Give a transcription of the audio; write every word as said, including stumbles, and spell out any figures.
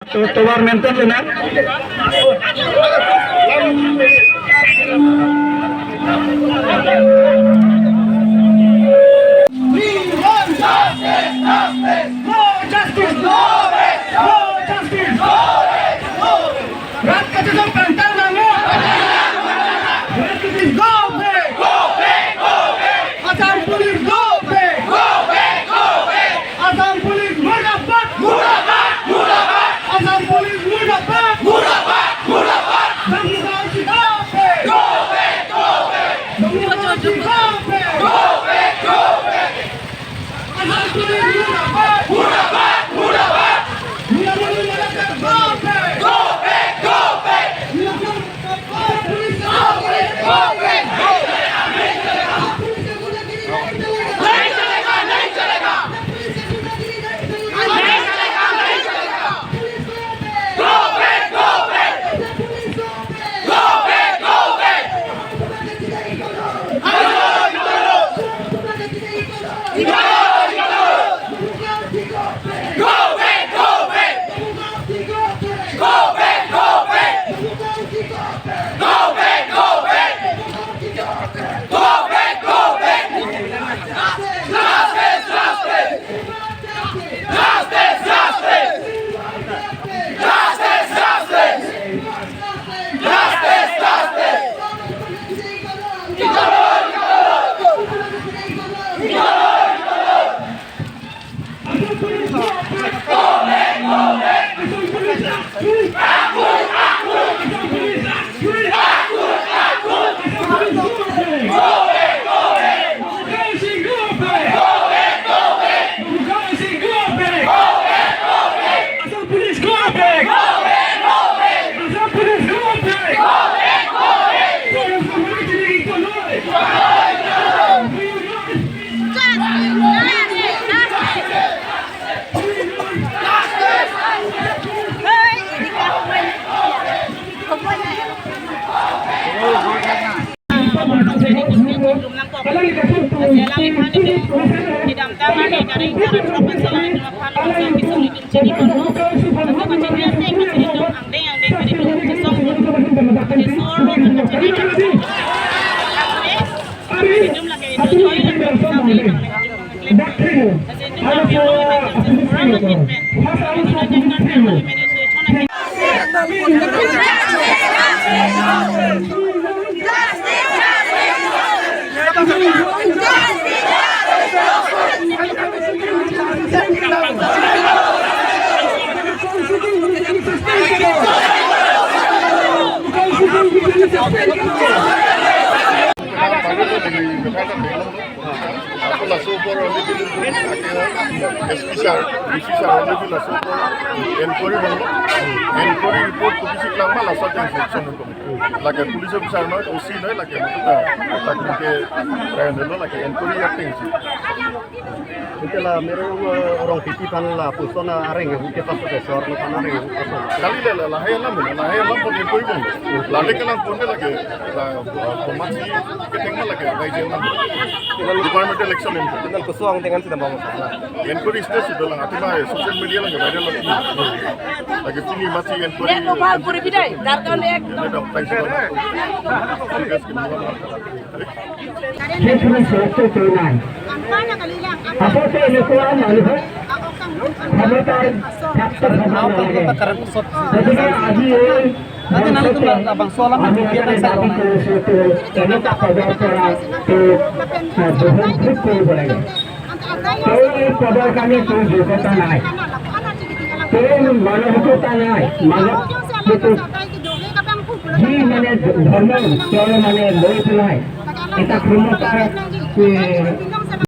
To-, tovar maintain lena. We want justice, justice. No justice, no rest, no justice, no rest, no rest. Rat kachesong pantang nangji. Rat kachesong go back. Go back, go back. Assam Police go back. Go back, go back. Assam Police murdabad. Murdabad, murdabad. Assam Police murdabad. Murdabad, murdabad. Democracy go back. Go back, go back. Democracy go back. Go back, go back. Assam Police murdabad. Murdabad, murdabad. Murdabad, murdabad. Go back. Go back, go back. Murdabad. Go back, go back. Go back, go back. Go back, go back. Go back, go back. Justice, justice. Justice, justice. Justice, justice. Justice, justice. Ako laso apor already S P sir, D C sir already laso apor inquiry bang. Inquiry report kopisi kelang ma laso ateng sanction hukum. Lake police officer noi, O C noi, lake kita tak ke random lo lake inquiry ateng si. Ante la mero, eh, Rongpipi aphan lapuson areng ke paso ke sor lo aphan areng paso. Kali le la, lahai alam, lahai alam pon inquiry bang. Lale kelang pon lake, la, eh, komatsi kethengma lake, baik je alam. Department election ini. Tinggal kosong dengan sudah mau. Inquiry stage sudah lang, athema social media lang viral lagi. Lake pini masih inquiry. Dia tuh bang puri bidai, darkan dia. Ini dong, thanks. Serious ke mana? Sexual harassment to নাই। আচলতে এনেকুৱা মানুহ ক্ষমতাৰ প্ৰাপ্ত হ'ব নালাগে। গতিকে আজি এই মঞ্চতে আমি এটা দাবী কৰিছোঁ যে এনেকুৱা পদৰ পৰা তেওঁক, আহ, বহুত ভোগ কৰিব লাগে। তেওঁৰ এই পদৰ কাৰণে কোনো যোগ্যতা নাই, তেওঁৰ মানৱিকতা নাই, মানৱ যিটো, যি মানে ধৰ্ম, তেওঁ মানে লৈ পেলাই এটা ক্ষমতাৰ, এ,